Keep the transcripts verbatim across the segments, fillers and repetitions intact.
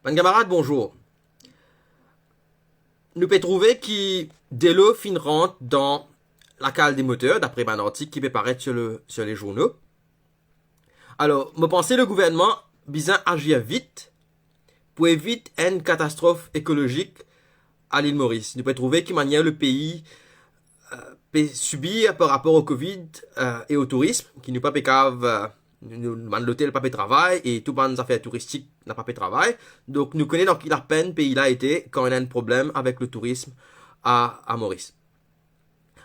Bann kamarad, bonzour. Nou pe trouve ki delo finn rant dan lakal de moter, dapre bann artik ki pe paret sur le, sur les journaux. Alor, mo panse le gouvernman bizin azir vit pou evit enn katastrof ekolozik a Lil Moris. Nou pe trouve ki manier le pei, euh, pe sibir par rapor o Covid, euh, e o tourism, ki nou pa pe kav, euh, nou, nou, bann lotel pa pe travay e tou bann zafer touristik napa pe travay. Donk, nou kone dan ki lapenn pei la ete kan ena enn problem avek le tourism a, a Moris.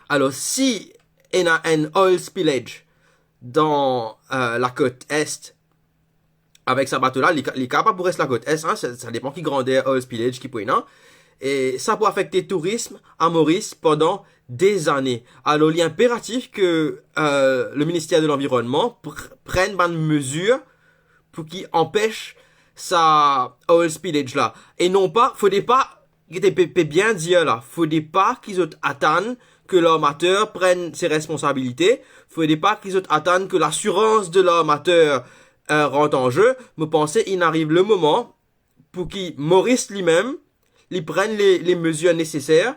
Alor, si ena enn oil spillage dan, euh, lakot est, avek sa bato la, li ka-, li kapav pou res lakot est, hein, sa, sa depan ki grander oil spillage ki pou ena. E sa pou afekte tourism a Moris pandan de zane. Alor, li inperatif ke, euh, le Minister de Lanvironnman pr-, prenn bann mezir pou ki anpes sa oil spillage la. E non pa, fode pa, ki te pe, pe bien dir la, fode pa ki zot atann ke larmater prenn se responsabilite, fode pa ki zot atann ke lasirans de larmater, euh, rant an ze. Mo panse inn ariv le moman pou ki Moris limem, li prenn le, le mezir neseser,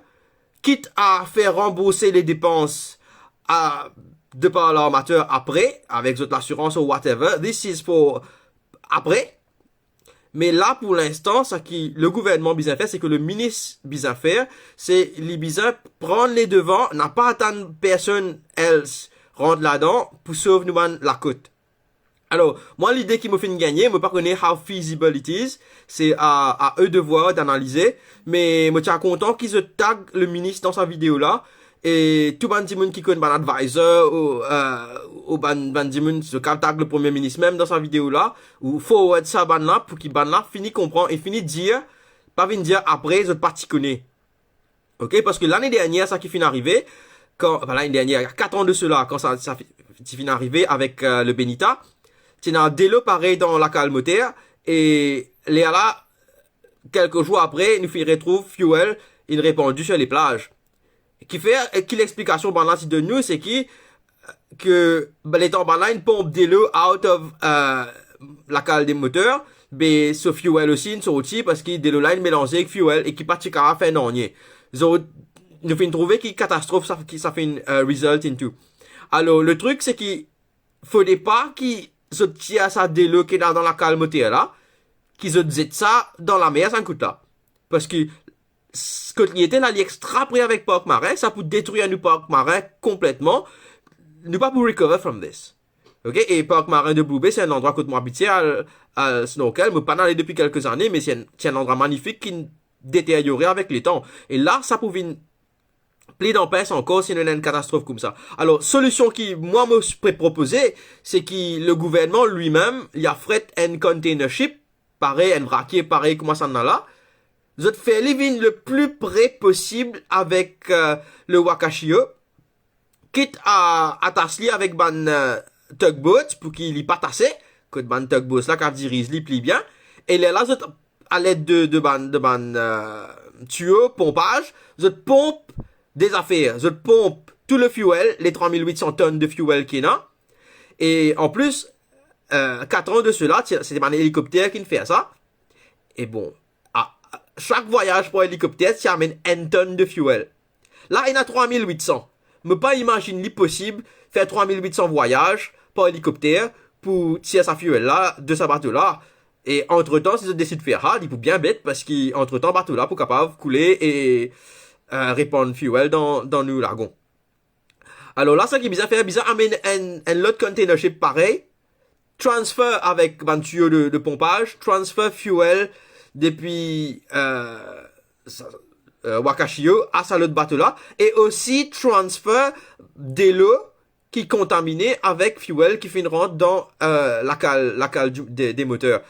kit a fer ranbourse le depans a, de par larmater apre, avek zot lasirans ou whatever, this is for apre. Me la, pou linstan, sa ki le gouvernman bizin fer, se ki le minis bizin fer, se li bizin pran le devan, napa atann personn else rant ladan pou sov nou bann lakot. Alor, mwa, lide ki mo finn gagne, mo pa kone how feasible it is, se a, a eux de voir, d'analyser, me mo ti a kontan ki zot tag le minis dan sa video la, e tou bann dimoun ki konn, bann advisor, ou, euh, ou bann, bann dimoun, zot kav tag le Premie Minis mem dan sa video la, ou forward sa bann la, pou ki bann la fini konpran e fini dir, pa vinn dir apre zot pa ti kone. Ok, parski lane dernier, sa ki finn arive, kan, pa lane dernier, il y a quatre ans de cela, kan sa, sa fi-, ti finn arive avek, euh, le Benita, ti ena delo pare dan lakal moter, e lerla, kelke zour apre, nou finn retrouv fuel inn repandi sur les plages. Ki fer, ki lexplikasion bann la ti donn nou, se ki, ke, be, letan bann la inn ponp delo out of, euh, lakal de moter, be, so fuel osi inn sorti, parski delo la inn melanze ek fuel e ki pa ti kapav fer nanye. Zot, nou finn trouve ki katastrof sa, ki sa finn, euh, result into. Alor, le trik, se ki fode pa ki zot tir sa delo ki ena dan lakal moter la, ki zot zet sa dan lamer, sa kout la. Parski s-, kot li ete la, li extra pre avek park marin, sa pou detrir nou park marin konpletman. Nou pa pou recover from this. Ok, e park marin de Blue Bay, se enn landrwa kot mwa abitie al, al snorkel. Mo pa'nn ale depi kelke zane, me se enn, se enn landrwa manifik ki deteryore avek letan. E la, sa pou vinn pli dan pins ankor si nou ena enn katastrof koumsa. Alor, solision ki mwa mo pe propoze, se ki le gouvernman limem, li afret enn container ship, parey enn vrakier, parey kouma sa ena la, zot fer li vinn le pli pre posib avek, euh, le Wakashio, kit a atas li avek bann, euh, tugboats pou ki li pa tase, kot bann tugboats la kav diriz li pli bien, e lerla zot a led de, de bann, de bann, euh, tiyo, ponpaz, zot ponp de zafer, zot ponp tou le fuel, le trwa mil wit san tonn de fuel ki ena. E an plis, euh, quatre ans de cela, ti, se te bann elikopter ki'nn fer sa. E bon, a, a, sak vwayaz par elikopter, ti amenn enn tonn de fuel. La, ena trwa mil wit san. Mo pa imazinn li posib fer trwa mil wit san vwayaz par elikopter pou tir sa fuel la de sa bato la. E antretan, si zot desid fer sa, li pou bien bet, parski antretan, bato la pou kapav koule e, euh, repann fuel dan, dan nou lagon. Alor la, sa ki bizin fer, bizin amenn enn, enn lot container ship parey, transfer avek bann tiyo de, de ponpaz, transfer fuel depi, euh, sa, euh, Wakashio a sa lot bato la, e osi transfer delo ki kontamine avek fuel ki finn rant dan, euh, lakal, lakal di, de, de moter.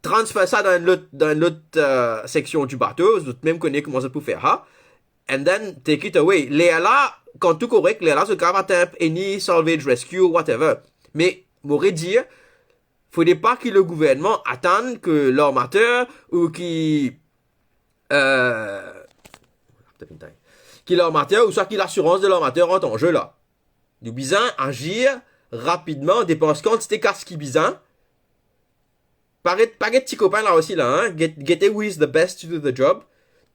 Transfer sa dan enn lot, dan enn lot, euh, seksion di bato, zot mem kone kouma zot pou fer sa. And then take it away. Lerla, kan tou korek, lerla zot kav attempt any salvage, rescue, whatever. Me mo redir, fode pa ki le gouvernman atann ke larmater ou ki, euh, ki larmater ouswa ki lasirans de larmater rant an ze la. Nou bizin azir rapidman, depans kantite kas ki bizin, Pa get, pa get ti kopin la osi la, hein? Get, gete who is the best to do the job,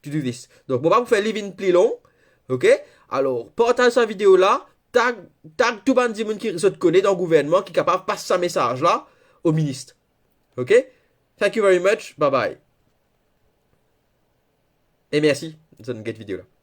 to do this. Donk, mo pa pou fer li vinn pli long, ok? Alor, partaz sa video la, tag, tag tou bann dimoun ki zot kone dan gouvernman ki kapav pas sa mesaz la o minis. Ok? Thank you very much. Bye bye. E mersi, zot get video la.